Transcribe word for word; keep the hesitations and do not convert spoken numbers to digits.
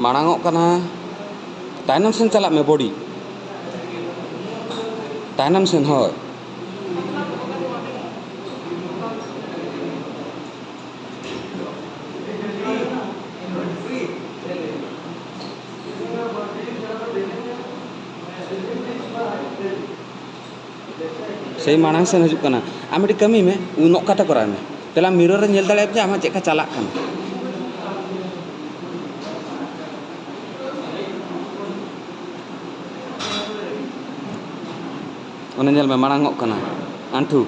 ᱢᱟᱲᱟᱝᱚᱜ ᱠᱟᱱᱟ᱾ ᱛᱟᱭᱱᱚᱢ ᱥᱮᱱ ᱪᱟᱞᱟᱜ ᱢᱮ, ᱵᱚᱰᱤ᱾ ᱛᱟᱭᱱᱚᱢ ᱥᱮᱱ, ᱦᱳᱭ᱾ ᱥᱮᱭ ᱢᱟᱲᱟᱝ ᱥᱮᱱ ᱦᱤᱡᱩᱜ ᱠᱟᱱᱟ᱾ ᱟᱢ ᱢᱤᱫᱴᱤᱡ ᱠᱟᱹᱢᱤ ᱢᱮ, ᱩᱱ ᱚᱠᱟᱛᱮ ᱠᱚᱨᱟᱣ ᱢᱮ᱾ ᱛᱟᱦᱞᱮ ᱟᱢ ᱢᱤᱨᱚᱨ ᱨᱮ ᱧᱮᱞ ᱫᱟᱲᱮᱭᱟᱜ ᱡᱮ ᱟᱢᱟᱜ ᱪᱮᱫ ᱞᱮᱠᱟ ᱪᱟᱞᱟᱜ ᱠᱟᱱᱟ᱾ ᱚᱱᱮ ᱧᱮᱞ ᱢᱮ, ᱢᱟᱲᱟᱝ ᱚᱜ ᱠᱟᱱᱟ ᱟᱱᱴᱷᱩ᱾